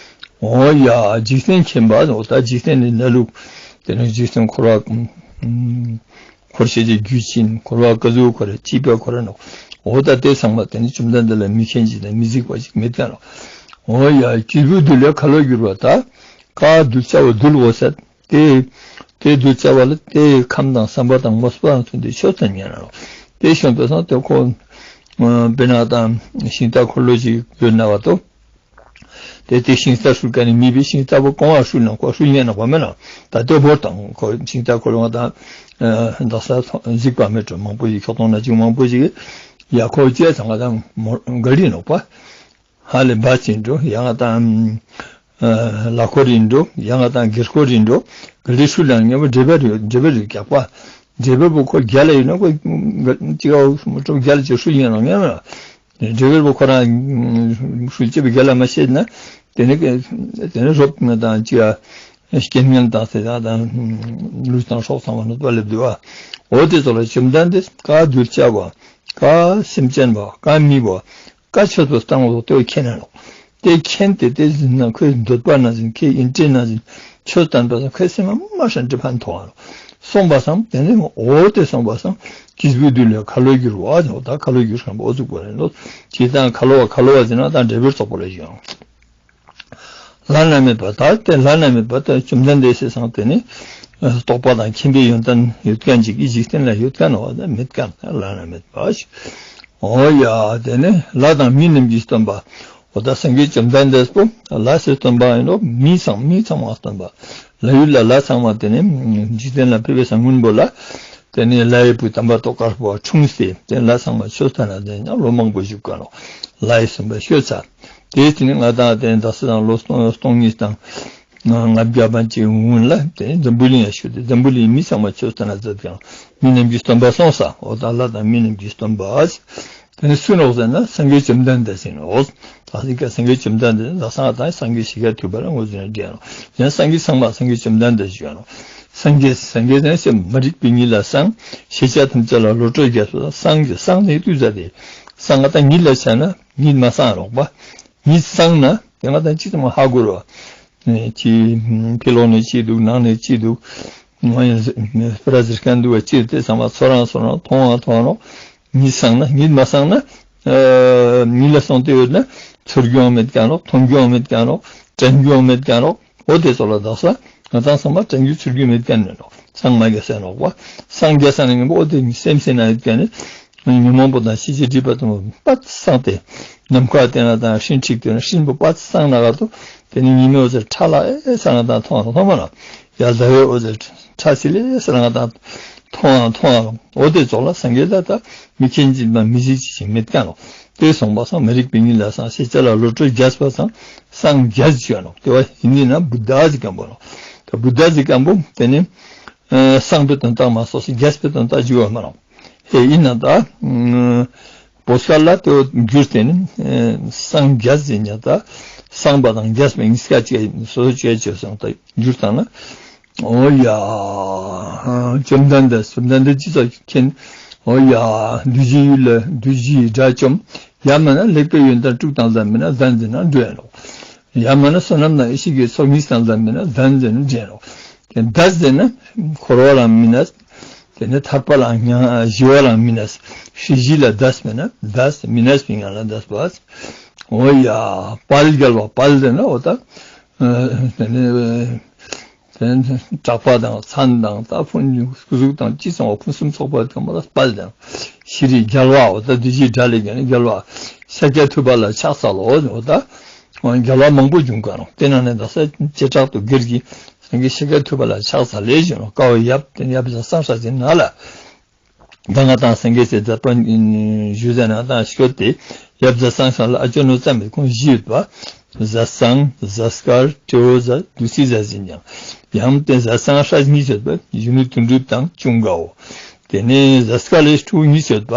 འོ་ཡ། འཇིག་རྟེན་མཁྱེན་པ། འོ་ད་འཇིག་རྟེན་ནི་གནས་ལུགས། དེ་ནི་འཇིག་རྟེན་འཁོར་བ། འཁོར་བྱེད་ཀྱི་རྒྱུ་ཅན། འཁོར་བ་ག་ཟུག་འཁོར་རེད། ཅི་ཕིའ་འཁོར་རེད་ནོ། འོ་ད་དེ་ཚང་མ་དེ་ནི་བཅོམ་ལྡན་འདས་ལ་མི་མཁྱེན་ཅིག་དང་མི་གཟིགས་པ་ཅིག་མེད་ཀྱང་ནོ། འོ་ཡ། གྱུར་པའི་རྡུལ་ལས་ཁ་ལོ་བསྒྱུར་བ་དག། ཀ་རྡུལ་བྱ་བ་རྡུལ་འོ་ཟེར། དེ་དེ་རྡུལ་བྱ་བ་ལ་དེ་ཁམས་དང་བསམ་པ་དང་མོས་པ་དང་མཐུན་ཏེ་ཆོས་ཙམ་ཉན་ནོ། དེ་བྱུང་བའི་སང་དེ་ཁོ་དཔེར་ན་དང་ཤིང་རྟ་འཁོར་ལོ་ཅིག་ཡོད་ན་བ་དོ། དེ་དེ་ཤིང་རྟ་ཧྲུལ་ག་ནི་མི་བི་ཤིང་རྟ་བོ་གོང་བ་ཧྲུལ་ན་ཁོ་ཧྲུལ་ཉན་ན་བ་མེད་ན། ད་ལྟོ་བོར་དང་ཁོ་ཤིང་རྟ་འཁོར་ལོ་ང་དང་འདག་ས་གཟིགས་པ་མེད་འགྲོ། མང་པོ་ཞིག་ཁྱོག་ཐོང་ན་ཅིག་མང་པོ་ཞིག་ཡ་ཁོ་བཅས་ཚང་ང་དང་མོ་ག་རི་ནོག་པ། ཧ་ལས་འབའ་ཅིག་འགྲོ། ཡང་ང་དང་ལ་ཁོ་རི་འགྲོ། ཡང་ང་དང་སྒེར་ཁོ་རི་འགྲོ། ག་རི་ཧྲུལ་ལ་ཉན་པ་འདྲེ་བེ་རི་འདྲེ་བེ་རི་རྒྱག་པ། འདྲེ་བེ་བོ་ཁོ་རྒྱ་ལ་ཡོད་ན་ཁོ་ཅིག་ཨའུ་མོ་ཀྲོ་རྒྱ་ལ་ཅིག་ཧྲུལ་ཉན་ནོ་ངེ་མ། འདྲེ་བེ་བོ་ཁོ་རང་ཧྲུལ་ཅེས་པའི་རྒྱ་ལ་མ་ཤེས་ན། དེ་ནི་དེ་ནི་རོབ་ང་དང་ཅིག་ཨ། རྐྱེན་ངན་དང་ཟེར་ཡག་དང་ལུས་དང་སྲོག་ཚང་མ་ནོར་བ་ལེབ་འདུག་བ། འོ་དེ་ཚོ་ལ་བཅོམ་ལྡན་འདས་བཀའ་གདུལ་བྱ་བ། བཀའ་སེམས་ཅན་པ། བཀའ་མི་བ། བཀའ་ཆོད་པ་བཏང་བ་དེ་མཁྱེན་ནས་ལོ། དེ་མཁྱེན་ཏེ་དེ་ཟིན་ན་ཁོའི་འདོད་པ་ན་ཟིན། ཁོའི་ཡིན་ཏེ་ན་ཟིན། ཆོས་བསྟན་པ་སང་ཁོའི་སེམས་མ་མ་ཧྲན་ཏི་ཕན་ཐོགས་ཨ་ལོ། སོང་བ་སང་དེ་ནས་འོ་དེ་སོང་བ་སང་སྐྱེས་བུ་འདུལ་བའི་ཁ་ལོ་བསྒྱུར་བ་ཟེར་བ། ད་ཁ་ལོ་བསྒྱུར་ཤམ་པོ་ཨོ་ཙུག་པོ་རེད་ལོ། ཇི་ལྟར་ཁ་ལོ་བ་ཁ་ལོ་བ་ཟེར་ན་ད་འབྲས་བུར་ཙོག་པོ་ལ་ཞུ་ཡང་། བླ་ན་མེད་པ། ད་དེ་བླ་ན་མེད་པ་དེ་བཅོམ་ལྡན་འདས་ཟེར་སང་དེ་ནི་རྟོགས་པ་དང་མཁྱེན་པའི་ཡོན་ཏན་ཡོད་མཁན་ཅིག་གི་འཇིག་རྟེན་ལ་ཡོད་མཁན་བ་དེ་མེད་མཁན་བླ་ན་མེད་པ་ཞིག་འོ་ཡ། དེ་ནི་ལྷ་དང་མི་རྣམས་ཀྱིས་སྟོན་པ། འོ་ད་སངས་རྒྱས་བཅོམ་ལྡན་འདས་པོ་ལྷ་ཞིག་སྟོན་པ་ཡིན་ནོ། མི་ཚང་མི་ཚང་མ་སྟོན་པ། ལྷ་ཡུལ་ལ་ལྷ་ཚང་མ་དེ་ནི་འཇིག་རྟེན་ལ་ཕེབས་པའི་སང་སྔོན་པོ་ལ། དེ་ནི་ལྷའི་བུ་དམ་པ་ཏོག་དཀར་པོ་འཁྲུངས་ཏེ་དེ་ལྷ་ཚང་མ་ཆོས་བསྟན་ན་དེ་ཡང་ལོ་མང་པོ་བཞུགས་ག་ནོ། ལྷའི་བསམ་པ་ཤོད་ཚ། དེའི་དེ་ནི་ང་དང་དེ་ནི་ད་ས་དང་ལོ་སྟོང་སྟོང་གཉིས་དང་ལྔ་བརྒྱ་པ་ཅིག་སྔོན་ལ་དེ་ནི་འཛམ་བུ་གླིང་ཡང་བཞུགས་ཏེ་འཛམ་བུ་གླིང་མི་ཚང་མ་ཆོས་བསྟན་ན་མཛད་ཀྱང་མི་རྣམས་ཀྱིས་སྟོན་པ་སོང་ས། འོ་ད་ལྷ་དང་མི་རྣམས་ཀྱིས་སྟོན་པ། དེ་ནི་སུ་ནོག་ཟེར་ན་སངས་རྒྱས་བཅོམ་ལྡན་འདས་ཟེར་ནོག་ད་སངས་རྒྱས་བཅོམ་ལྡན་འདས་ལ་སངས་དང་སངས་རྒྱས་ཤཱཀྱ་ཐུབ་པ་ལ་ངོས་འཛིན་ན་འདྲེན་ནོ། ཡང་སངས་རྒྱས་ཚང་མ་སངས་རྒྱས་བཅོམ་ལྡན་འདས་ཞུ་ནོ། སངས་རྒྱས་སངས་རྒྱས་ཟེར་ན་མ་རིག་པའི་གཉིད་ལ་སངས། ཤེས་བྱ་ཐམས་ཅད་ལ་བློ་གྲོས་རྒྱས་པ་སངས་རྒྱས། སངས་ནི་དུས་ཟ་དེ་སངས་ང་ད་གཉིད་ལ་ཆ་ན་གཉིད་མ་སངས་རོགས་པ། གཉིད་སངས་ན་དེ་ང་ད་ཅི་ཙམ་ཧ་གོ་རོ། ཅི་ཕི་ལོགས་ནས་ཅི་འདུག་ནང་ནས་ཅི་འདུག་ང་ཡང་སྤུ་ར་ཟེར་མཁན་འདུག་བ། ཅི་དེ་ཚང་མ་ཚོ་རང་ཚོ་རང་མཐོང་བ་མཐོང་རོགས། གཉིད་སངས་ན་གཉིད་མ་སངས་ན། ཨ་གཉིད་ལ་སོང་སྟེ་ཡོད་ན་ཚོར་རྒྱུའང་མེད་ཀྱང་རོགས། མཐོང་རྒྱུའང་མེད་ཀྱང་རོགས། དྲན་རྒྱུའང་མེད་ཀྱང་རོགས། འོ་དེ་ཚོ་ལ་དག་ས་ང་ཚང་ཚང་མ་དྲན་རྒྱུ་ཚོར་རྒྱུ་མེད་ཀྱང་མེད་རོགས། སངས་མ་རྒྱས་ཟེར་ནོག་པ། སངས་རྒྱས་ས་ནས་ངན་པ་འོ་དེ་སེམས་སེ་ན་ཡོད་ཀྱང་ནི་ཉོན་མོངས་པ་དང་ཤེས་བྱའི་སྒྲིབ་པ་དང་པ་སངས་ཏེ་ནམ་མཁའ་སྟེང་ན་དང་སྤྲིན་འཁྲིགས་ཏེ་ན་སྤྲིན་པོ་པ་སངས་ན་ག་ཏོ་དེ་ནི་ཉི་མའི་འོ་ཚོར་ཁྲ་ལ་ཨེ་ས་ང་དང་མཐོང་མཐོང་མ་ལ། ཡ་ཟླ་བའི་འོ་ཚོར་ཁྲ་སི་ལེ་ས་ང་དང་མཐོང་ཡང་མཐོང་ཡང་འོ་དེ་ཚོགས་ལ་སངས་རྒྱས་ལ་ད་མི་མཁྱེན་ཅིག་དང་མི་གཟིགས་ཅིག་མེད་ཀྱང་ལོ། དེ་སོང་པ་སང་མ་རིག་པའི་གཉིད་ལ་སངས། ཤེས་བྱ་ལ་བློ་གྲོས་རྒྱས་པ་སང་སངས་རྒྱས་ཞུ་ནོ། དེ་བ་ཧིན་དི་ན་བུདྡྷ་ཟེར་མཁན་པོ་ནོ། ད་བུདྡྷ་ཟེར་མཁན་པོ་དེ་ནི་སངས་པའི་དོན་དག་མ་སོགས་ཤིག་རྒྱས་པའི་དོན་དག་ཞུ་བ་མ་རང་། ཧེ་ཡིན་ན་ད་བོད་སྐད་ལ་དེ་བ་བསྒྱུར་ཏེ་ནི་སངས་རྒྱས་ཟེར་ཉ་ད་སངས་པ་དང་རྒྱས་པའི་གཉིས་ཀ་ཅིག་སོ་སོ་ཅིག་ཅིག་སོང་ད་བསྒྱུར་བཏང་ན། འོ་ཡ། བཅོམ་ལྡན་འདས་བཅོམ་ལྡན་འདས་ཅི་ཙོགས་མཁྱེན། འོ་ཡ། འདུས་བྱས་ཡུལ་ལ་འདུས་བྱས་དགྲ་བཅོམ། ཡང་མིན་ན་ལེགས་པའི་ཡོན་ཏན་དྲུག་དང་ལྡན་མིན་ན་ལྡན་ཟེར་ན་འགྲོ་ཡ་ནོ། ཡང་མིན་ན་བསོད་ནམས་དང་ཡེ་ཤེས་ཀྱི་ཚོགས་གཉིས་དང་ལྡན་མིན་ན་ལྡན་ཟེར་ན་འགྲོ་ཡ་ནོ། དེ་འདས་ཟེར་ན་འཁོར་བ་ལ་མི་གནས། དེ་ནི་ཐར་པ་ལ་སྙ་ཞི་བ་ལ་མི་གནས། སྲིད་ཞི་ལ་འདས་མིན་ན་འདས་མི་གནས་པའི་ངང་ལ་འདས་པ། འོ་ཡ། དཔལ་རྒྱལ་བ་དཔལ་ཟེར་ན་འོ་ད། དེ་ནི། དེ་ནི་གྲགས་པ་དང་མཚན་དང་ད་ཕུན་སྐུ་གཟུགས་དང་ཅི་ཚང་བ་ཕུན་སུམ་ཚོགས་པ་དང་མ་ལ་དཔལ་དང་། ཤྲཱི་རྒྱལ་བའོ། ད་འདུས་བྱས་དགྲ་ལས་ཀྱང་རྒྱལ་བ། ཤཱཀྱ་ཐུབ་པ་ལ་ཕྱག་འཚལ་ལོ། འོ་ད་རྒྱལ་བ་མང་པོ་བྱུང་ག་རུང་དེ་ནང་ནས་ད་ས་བྱེ་བྲག་ཏུ་སྒེར་གྱི་སངས་རྒྱས་ཤཱཀྱ་ཐུབ་པ་ལ་ཕྱག་འཚལ་ལེ་ཞུ་ནོ། ཀ་བ་ཡབ་དེ་ཡབ་བཟའ་ཚང་ཧྲ་ཅིག་ན་ལ། ད་ང་དང་སངས་རྒྱས་སའི་མཛད་པ་ཞུ་ཟེར་ན་དང་ཤོད་དེ་ཡབ་བཟའ་ཚང་ས་ལ་ཨ་ཅོ་ནོ་ཙམ་མེད་ཁོང་བཞི་ཡོད་པ། བཟའ་ཚང་། གཟའ་སྐར། སྤྲེའུ་བཟའ། བདུད་རྩི་བཟའ་ཟེར་ཀྱང་ཡང་དེ་བཟའ་ཚང་ཧྲ་གཉིས་ཡོད་པ་གཞོན་ནུ་དོན་གྲུབ་དང་ཅུང་དགའ་བོ། དེ་ནས་གཟའ་སྐར་ལས་སྤྲེའུ་གཉིས་ཡོད་པ།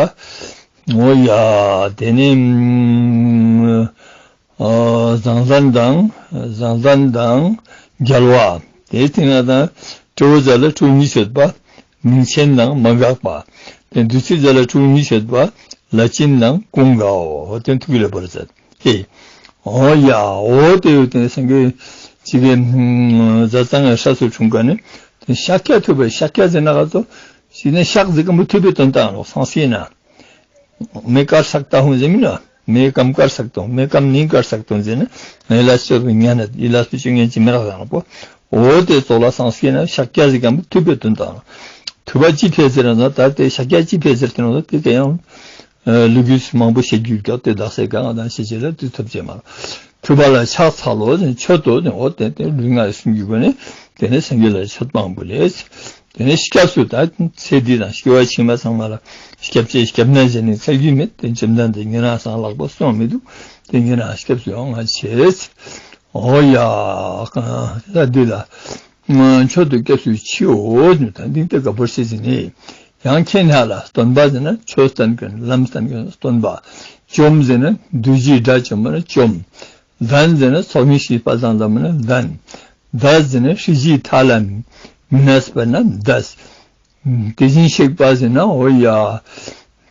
འོ་ཡ། དེ་ནས་ཨ་བཟང་བཟང་དང་བཟང་བཟང་དང་རྒྱལ་བ། དེའི་སྟེང་ན་དང་སྤྲེའུ་བཟའ་ལ་སྤྲེའུ་གཉིས་ཡོད་པ། མིང་ཆེན་དང་མ་འགགས་པ། དེ་བདུད་རྩི་བཟའ་ལ་སྤྲེའུ་གཉིས་ཡོད་པ། ལ་ཆེན་དང་ཀུན་དགའ་བོ། དེ་ཐུགས་ལས་བར་མཛད་དེ། འོ་ཡ། འོ་དེ་ཡོད་དེ་སངས་རྒྱས་ཅིག་གི་བཟའ་ཚང་ངའི་ཧྲ་སུ་འཁྲུངས་ཀ་ནི་དེ་ཤཱཀྱ་ཐུབ་པའི་ཤཱཀྱ་ཟེར་ན་ག་ཚོ་ཞིག་ནས་ཤཱཀ་ཟེར་ག་མི་ཐུབ་པའི་དོན་དག་ལོ་སང་སྲིད་ན། མེ་དཀར་ས་ཀ་ཏ་ཧུན་ཟེར་མིན་ན། མེ་སྐམ་དཀར་ས་ཀ་ཏ་ཧུན། མེ་སྐམ་ནིང་དཀར་ས་ཀ་ཏ་ཧུན་ཟེར་ན། ང་ཡི་ལ་སྤྱོད་པའི་ཉན་ནས་ཡི་ལ་སྤྱོད་ཉན་གྱི་མེ་རག་ཟེར་ན་པོ། འོ་དེ་ཚོགས་ལ་སང་སྐྱེས་ན་ཤཱཀྱ་ཟེར་གམ་ཐུབ་པའི་དོན་དང་། ཐུབ་པ་ཅི་ཕལ་ཟེར་ན་ད་དེ་ཤཱཀྱ་ཅི་ཕལ་ཟེར་དེ་ནང་དེ་དེ་ཡང་ལུ་གུས་མང་པོ་བཤད་རྒྱུ་ཀྱོག་དེ་དག་སེ་གང་དང་ཤེས་བྱེད་ལ་དུས་ཐུབ་ཅེས་མ་རེད། ཐུབ་པ་ལ་ཕྱག་འཚལ་ལོ་ནི་མཆོད་དོ་ནི་འོ་དེ་དེ་ལུས་ངག་གི་སེམས་ཀྱི་སྒོ་ནས་དེ་ནས་སངས་རྒྱས་ལ་མཆོད་པ་འབུལ་ལེ། དེ་ནས་སྐྱབས་སུ་ད་ཚེ་འདི་དང་སྐྱེ་བ་ཕྱི་མ་ཚང་མ་ལ་སྐྱབས་ཆེ་སྐྱབས་གནས་བྱས་ནས་འཚལ་རྒྱུ་མེད་དེ་འཇམ་དང་དེ་ཉེ་རང་སང་ལག་པ་སོང་མི་འདུག་དེ་ཉེ་རང་སྐྱབས་སུ་ཡོང་ང་ཆེ། འོ་ཡ། ད་འདི་ལ་མཆོད་དོ་སྐྱབས་སུ་མཆིའོ་ད་འདི་ལྟ་ག་བོར་ཤེས་ཟིན་ནས་ཡང་ཁྱེད་ན་ལ་སྟོན་པ་ཟེར་ན་ཆོས་བསྟན་མཁན་ལམ་བསྟན་མཁན་སྟོན་པ། བཅོམ་ཟེར་ན་འདུས་བྱས་དགྲ་བཅོམ་པ་ན་བཅོམ། ལྡན་ཟེར་ན་ཚོགས་གཉིས་ཤིག་པ་ཙང་ཙམ་ན་ལྡན། འདས་ཟེར་ན་ཧྲི་ཞིའི་མཐའ་ལ་མི་གནས་པ་ན་འདས། དེ་བཞིན་གཤེགས་པ་ཟེར་ན་འོ་ཡ།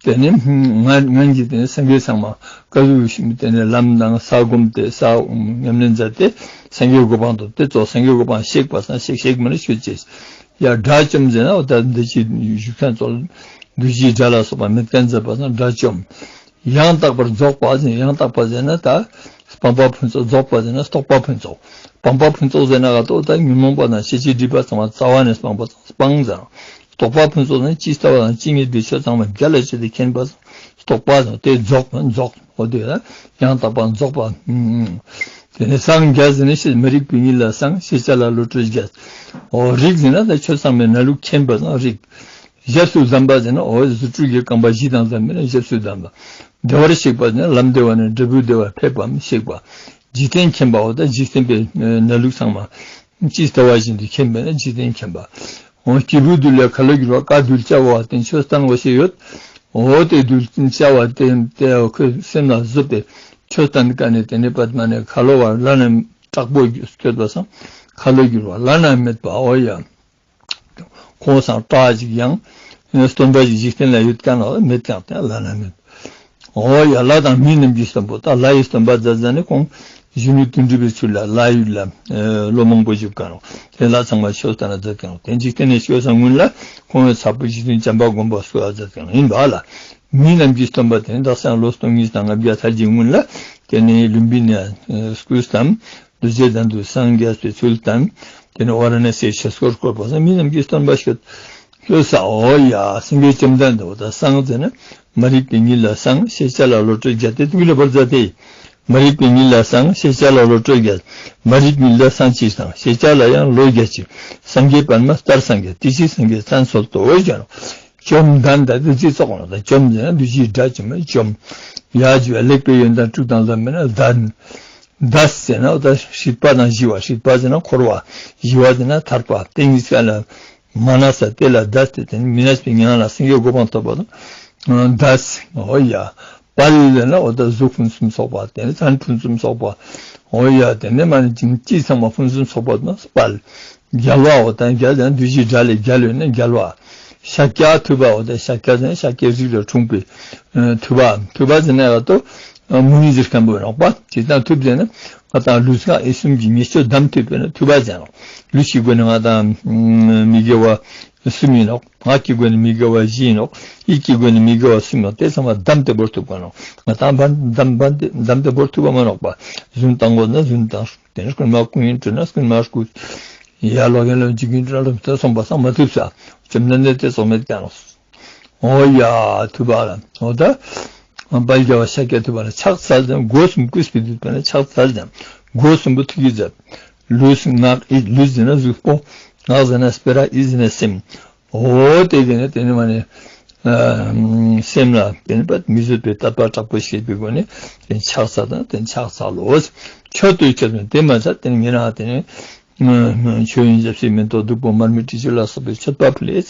དེ་ནི་ང་ངན་གྱི་དེ་ནི་སངས་རྒྱས་ཚང་མ་བཀའ་བཞིན་དེ་ནི་ལམ་དང་ས་བསྒོམས་ཏེ་ས་ཉམས་ལེན་མཛད་དེ་སངས་རྒྱས་གོ་འཕང་ཐོབ་སྟེ་གཙོ་སངས་རྒྱས་གོ་འཕང་གཤེགས་པ་སང་གཤེགས་གཤེགས་མིན་ན་ཆོས་ཅེས། ཡ་དགྲ་བཅོམ་ཟེར་ན་འོ་ད་འདི་ཅི་བཞུགས་མཁན་ཚོ་འདུས་བྱས་དགྲ་ལ་སོགས་པ་མེད་མཁན་མཛད་པ་སང་དགྲ་བཅོམ། ཡང་དག་པར་རྫོགས་པ་ཟེར་ཡང་དག་པ་ཟེར་ན་ད་སྤངས་པ་ཕུན་ཚོགས། རྫོགས་པ་ཟེར་ན་རྟོགས་པ་ཕུན་ཚོགས། སྤངས་པ་ཕུན་ཚོགས་ཟེར་ན་ག་ཏོ་ད་ཉོན་མོངས་པ་དང་ཤེས་བྱའི་སྒྲིབ་པ་ཚང་མ་རྩ་བ་ནས་སྤངས་པ་སྤངས་ཟེར། རྟོགས་པ་ཕུན་ཚོགས་ཟེར་ན་ཇི་ལྟ་བ་དང་ཇི་སྙེད་པའི་ཆོས་ཚང་མ་རྒྱ་ལ་བྱས་ཏེ་མཁྱེན་པ་རྟོགས་པ་ཟེར། དེ་རྫོགས་རྫོགས་འོ་དེ་ཡང་དག་པ་རྫོགས་པ། དེ་ནས་སངས་རྒྱས་ཟེར་ན་ཤེས་མི་རིག་པའི་ཉིད་ལ་སངས། ཤེས་བྱ་ལ་བློ་གྲོས་རྒྱས། འོ་རིག་ཟེར་ན་ད་ཆོས་ཚང་མའི་གནས་ལུགས་མཁྱེན་པ་དང་རིག་ཞབས་སུ་བདམས་པ་ཟེར་ན་འོ་རྫུ་འཕྲུལ་གྱི་རྐང་པ་བཞི་དང་ལྡན་པས་ན་ཞབས་སུ་བདམས་པ། བདེ་བར་གཤེགས་པ་ཟེར་ན་ལམ་བདེ་བ་ནས་འབྲས་བུ་བདེ་བར་ཕེབས་པའམ་གཤེགས་པ། འཇིག་རྟེན་མཁྱེན་པ་འོ་ད་འཇིག་རྟེན་པའི་གནས་ལུགས་ཚང་མ་ཇི་ལྟ་བ་བཞིན་དུ་མཁྱེན་པས་ན་འཇིག་རྟེན་མཁྱེན་པ། འོ་སྐྱེས་བུ་གདུལ་བྱའི་ཁ་ལོ་བསྒྱུར་བ། བཀའ་གདུལ་བྱ་བ་བསྟན་ཆོས་བསྟན་འོ་ཞེས་ཡོད། འོ་དེ་གདུལ་བྱ་བ་བསྟན་ཏེ་ཁོའི་སེམས་ལ་བཟོད་པའི་ཆོས་བསྟན་དཀའ་ནས་དེ་ནས་པདྨ་ནས་ཁ་ལོ་བ་བླ་ན་དྲག་པོ་སྐྱོད་པ་སང་ཁ་ལོ་བསྒྱུར་བ་བླ་ན་མེད་པ་འོ་ཡ། ཁོང་སང་སྐྲག་ཅིག་ཡང་། སྟོན་པ་ཞིག་འཇིག་རྟེན་ལ་ཡོད་ཀྱང་ལ་མེད་ཀྱང་དེ་ལ་ན་མེད། འོ་ཡ་ལྷ་དང་མི་རྣམས་ཀྱི་སྟོན་པ་ད་ལྷ་ཡི་སྟོན་པ་མཛད་མཛད་ནས་ཁོང་གཞོན་ནུ་དོན་གྲུབ་པའི་ཚུལ་ལ་ལྷ་ཡུལ་ལ་ལོ་མང་པོ་བཞུགས་ཀྱང་དེ་ལ་ཚང་མ་ཆོས་བསྟན་ན་མཛད་ཀྱང་དེ་འཇིག་རྟེན་ནས་སྐྱོ་ས་སྔོན་ལ་ཁོང་ཡི་ཚ་བོ་རྗེ་བཙུན་བྱམས་པ་མགོན་པོ་སྐུ་ལ་མཛད་ཀྱང་ཡིན་པ་ལ། མི་རྣམས་ཀྱི་སྟོན་པ་དེ་ནི་དག་ས་ལོ་སྟོང་གཉིས་དང་ལྔ་བརྒྱ་ལྷག་གི་སྔོན་ལ་དེ་ནི་ལུམ་བི་ནི་ཡ་སྐུ་བལྟམས། རྡོ་རྗེ་གདན་དུ་སངས་རྒྱས་པའི་ཚུལ་བསྟན། དེ་ནས་ཝཱ་ར་ཎ་སིའི་ཆོས་འཁོར་བསྐོར་བ་སོགས་མི་རྣམས་ཀྱི་སྟོན་པ་ཤོད། ལྷོད་ས་འོ་ཡ་སེང་གེ་བཅོམ་ལྡན་འདས་འོ་ད་སངས་ཟེར་ན་མ་རིག་པའི་ཉིད་ལ་སངས། ཤེས་བྱ་ལ་བློ་གྲོས་རྒྱས་ཏེ་ཐུགས་ལ་བོར་མཛད་དེ། མ་རིག་པའི་ཉིད་ལ་སངས། ཤེས་བྱ་ལ་བློ་གྲོས་རྒྱས། མ་རིག་ཉིད་ལ་སངས་ཅི་སངས། ཤེས་བྱ་ལ་ཡང་བློ་རྒྱས་ཅི། སངས་རྒྱས་པདྨ་ལྟར་སངས་རྒྱས། དེ་ཕྱིར་སངས་རྒྱས་མཚན་གསོལ་ཏོ་འོ་ཞེས་ནོ། བཅོམ་ལྡན་འདས་དེ་ཅི་ཙོགས་ནོ་ད་བཅོམ་ཟེར་ན་འདུས་བྱས་སྒྲ་བཅོམ་བཅོམ། ཡ་ཇུ་ལེགས་པའི་ཡོན་ཏན་དྲུག་དང་ལྡན་པས་ན་ལྡན། འདས་ཟེར་ན་ད་སྲིད་པ་དང་ཞི་བ། སྲིད་པ་ཟེར་ན་འཁོར་བ། ཞི་བ་ཟེར་ན་ཐར་པ། དེ་གཉིས་ཀ་ལ་མ་ན་ས་དེ་ལ་འདས་ཏེ་དེ་ནི་མི་གནས་པའི་མྱ་ངན་ལས་སངས་རྒྱས་གོ་འཕང་ཐོབ་པ་དང་འདས། འོ་ཡ། དཔལ་ཟེར་ན་འོ་ད་གཟུགས་ཕུན་སུམ་ཚོགས་པ་དེ་ནི་མཚན་ཕུན་སུམ་ཚོགས་པ། འོ་ཡ་དེ་ནི་མ་ནི་ཅིང་ཅི་ཚང་མ་ཕུན་སུམ་ཚོགས་པ་དང་དཔལ། རྒྱལ་བ་འོ་ད་རྒྱལ་ཟེར་ན་འདུས་བྱས་སྒྲ་ལས་རྒྱལ་བས་ན་རྒྱལ་བ། ཤཱཀྱ་ཐུབ་པ་འོ་ད་ཤཱཀྱ་ཟེར་ན་ཤཱཀྱའི་རིགས་ལས་འཁྲུངས་པའི་ཐུབ་པ། ཐུབ་པ་ཟེར་ན་ཡ་ཏོ་མུ་ནི་ཟེར་མཁན་པོ་ཡིན་ནོག་པ། ཇི་ལྟར་ཐུབ་ཟེར་ན་ང་དང་ལུས་ངག་ཡིད་གསུམ་གྱི་ཉེས་སྤྱོད་བསྡམས་ཐུབ་པས་ན་ཐུབ་པ་ཟེར་ནོག་ལུས་ཀྱི་སྒོ་ནས་ང་དང་མི་དགེ་བ་གསུམ་ཡིན་ནོག་ངག་གི་སྒོ་ནས་མི་དགེ་བ་བཞི་ཡིན་ནོག་ཡིད་ཀྱི་སྒོ་ནས་མི་དགེ་བ་གསུམ་ཡིན་ནོག་དེ་ཚང་མ་བསྡམས་ཏེ་བོར་ཐུབ་ག་ནོག་ང་དང་བསྡམས་བསྡམས་བསྡམས་ཏེ་བོར་ཐུབ་པ་མ་ནོག་པ། རྫུན་བཏང་དགོས་ན་རྫུན་བཏང་། དེ་ནས་རྐུན་མ་རྐུ་ཡིན་སྤྲོད་ན་རྐུན་མ་རྐུ། ཡ་ལོག་གན་ལོག་འཇིག་རྐྱེན་སྤྲོད་ན་ལོག་དེ་སོང་པ་སང་མ་ཐུབ་ས། བཅོམ་ལྡན་འདས་དེ་སོང་མེད་ཀྱང་ལོག་འོ་ཡ་ཐུབ་པ་ལ་འོ་ད། དཔལ་རྒྱལ་བ་ཤཱཀྱ་ཐུབ་པ་ལ་ཕྱག་འཚལ་ཞིང་སྒོ་གསུམ་གུས་པས་འདུད་པ་ལ་ཕྱག་འཚལ་ཞིང་སྒོ་གསུམ་པོ་ཐུགས་ཀྱིས་མཛད། ལུས་ངག་ཡིད། ལུས་ཟེར་ན་གཟུགས་པོ། ངག་ཟེར་ན་སྤེ་ར། ཡིད་ཟེར་ན་སེམས། འོ་དེ་དེ་ནས་དེ་ནས་མ་ནས་སེམས་ལ་དེ་ནས་པ་མི་བཟོད་པའི་དད་པ་དྲག་པོ་བསྐྱེད་པའི་སྒོ་ནས་དེ་ཕྱག་འཚལ་དང་དེ་ཕྱག་འཚལ་ལོ། མཆོད་དོ་ཁྱོད་དེ་མ་ཚད་དེ་ནས་ཉེ་རང་དེ་ནས་མཆོད་ཡོན་ཞབས་ཕྱི་མེ་ཏོག་བདུག་སྤོས་མར་མེ་དྲི་ཆུ་ལ་སོགས་པའི་མཆོད་པ་ཕུལ་ལེ།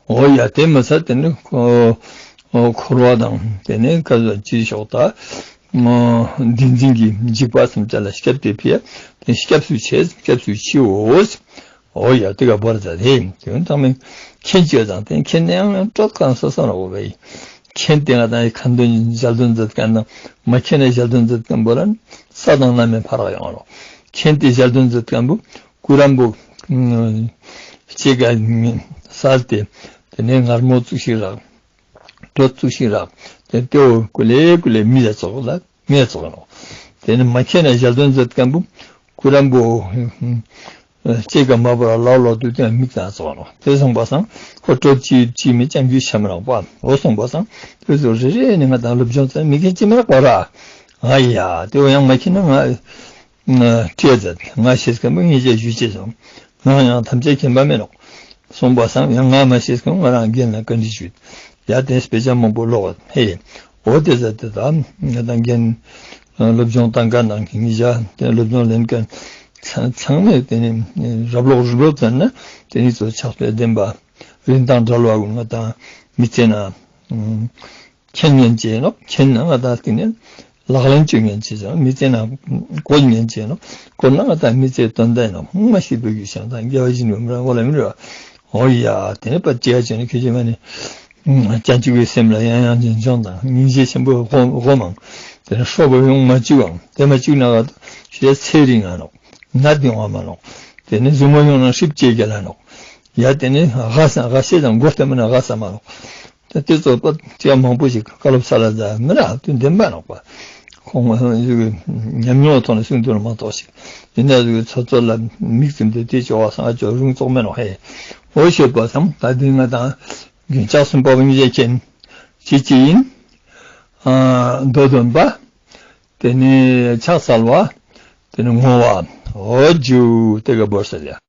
འོ་ཡ་དེ་མ་ཚད་དེ་ནས་འཁོར་བ་དང་དེ་ནས་ཀ་ཟ་ཅི་ཤོག་ད་བདེན་འཛིན་གྱི་འཇིགས་པ་ཐམས་ཅད་ལ་སྐྱབས་ཏེ་ཕི་ཡ་དེ་སྐྱབས་སུ་མཆི། སྐྱབས་སུ་མཆིའོ། འོ་ཡ་དེ་ག་བར་ཛ་དེ་དེ་ཚང་མས་མཁྱེན་བྱས་ཙང་དེ་མཁྱེན་ནས་ཡང་ཡང་སྤྲོད་གང་ས་ས་ནོ་བའི་མཁྱེན་ཏེ་ང་དང་ཡི་ཁ་འདོན་ཞལ་འདོན་མཛད་མཁན་དང་མ་མཁྱེན་ན་ཞལ་འདོན་མཛད་མཁན་པོ་ལ་ས་དང་གནམ་མེད་ཕ་རག་ཡོང་རོགས། མཁྱེན་ཏེ་ཞལ་འདོན་མཛད་མཁན་པོ་སྐུ་རམ་པོ་ཅེ་ག་སལ་ཏེ་དེ་ནས་ངར་མོ་བཙུགས་ཤིག་རག་དྲོད་བཙུགས་ཤིག་རག་དེ་ལྟེའུ་ཀུ་ལེ་ཀུ་ལེ་མི་ལ་ཙོག་ལ། ངས་ཚོགས་ནོ། དེ་ནི་མ་ཁྱེད་ན་ཞལ་འདོན་མཛད་མཁན་པོ་སྐུ་རམ་པོ་ཅེ་ག་མ་པ་ལ་ལོ་དུ་ཏན་མིག་དང་ཚོགས་ནོ། དེ་སོང་པ་སང་ཁོ་གྲོད་ཅི་ཅི་མི་ཅང་རྒྱུ་ཆ་མི་རག་པ། འོ་སོང་པ་སང་དེ་ཚོ་རེ་རེ་ནི་ང་དང་སློབ་སྦྱོང་ཙམ་མི་མཁན་ཅི་མི་རག་པ་ར། ང་ཡ་དེ་བ་ཡང་མ་ཁྱེད་ན་ང་ཁྲིད་མཛད་ང་ཤེས་མཁན་པོ་ངེད་ཅག་ཞུ་ཅེས་སོང་། ང་ཡང་ཐམས་ཅད་མཁྱེན་པ་མེད་ནོ། གསུངས་པ་སང་ཡང་ང་མ་ཤེས་ཀྱང་ང་རང་རྒན་ལ་བཀའ་འདྲི་ཞུས། ཡ་དེ་དཔེ་ཆ་མང་པོ་ཀློག་ཧེ། འོ་དེ་ཟ་དེ་དང་ང་དང་རྒན་སློབ་སྦྱོང་བཏང་མཁན་ནང་གི་ཉིས་བརྒྱ་དེ་སློབ་སྦྱོང་ལེན་མཁན་ཚང་ཚང་མས་དེ་ནི་རབ་ཀློག་རིག་ཀློག་མཛད་ན་དེ་ནི་གཙོ་ཕྱག་དཔེ་ལྡན་པ་རིན་ཐང་བྲལ་བ་ང་དང་མི་ཚེ་ན་མཁྱེན་ཉན་བྱས་ནོ། མཁྱེན་ན་ང་དང་དེ་ནི་ ལག་ལེན་བཅོས་ཉན་བྱེད་ཅིང་མི་ཚེ་ན་བཀོལ་ཉན་བྱེད་ནོ། བཀོལ་ན་ང་ད་མི་ཚེ་དོན་ལྡན་ནོ། ང་ཤི་བོད་ཀྱི་ཤང་དང་རྒྱལ་བ་ཡིད་བཞིན་ནོ་མི་ར་འོ་ལ་མི་ར། འོ་ཡ་དེ་ནས་པ་ཅི་ཡ་བྱས་ནས་ཁྱོད་ཀྱི་མ་ནི། བྱང་ཆུབ་ཀྱི་སེམས་ལ་ཡང་ཡང་འཛིན་སྦྱོང་དང་སྙིང་རྗེ་ཆེན་པོའི་སྒོ་སྒོ་མང་། དེ་ནས་སྲོག་པོ་ཡོང་མ་བཅུག་ཨང་། དེ་མ་བཅུག་ན་ག་ཞེས་ཚེ་རིང་ང་ནོག། ན་དེ་བ་མ་ནོག། དེ་ནས་གཟུགས་མ་ཡོང་ན་ཧྲིབ་ཅེས་རྒྱ་ལ་ནོག། ཡ་དེ་ནས་ཧ་ས་ཧ་ཤེས་དང་མགོ་བསྟན་མ་ན་ཧ་ས་མ་ནོག། ད་དེ་ཚོ་པ་ཅིག་མང་པོ་ཞིག་བཀའ་སློབ་ས་ལ་ཛ་མི་ར་དུ་འདེམས་པ་ནོག་པ། ཁོང་ཉམས་མྱོང་ཐོག་ནས་གསུངས་དུས་ལ་མ་གཏོགས་ཤིག་ཡིན་ན་ཚོ་ཚོ་ལ་མིག་བཙུམ་དུ་དེ་ཅོ་བ་སང་ཨ་ཅོ་རུང་བཙོག་མེ་ནོག་ཧེ། འོ་ཤེས་པ་སམ་ད་དེ་ང་དང་རྒྱུན་ཆགས་གསུམ་པ་བ་གཉིས་ཀྱི་མཁྱེན། ཅི་ཅི་ཡིན། ཨ་མདོ་འདོན་པ། དེ་ནས་ཕྱག་འཚལ་བ། དེ་ནས་བསྔོ་བ། འོ་ཇུ་དེ་ག་བོར་ས་ལ།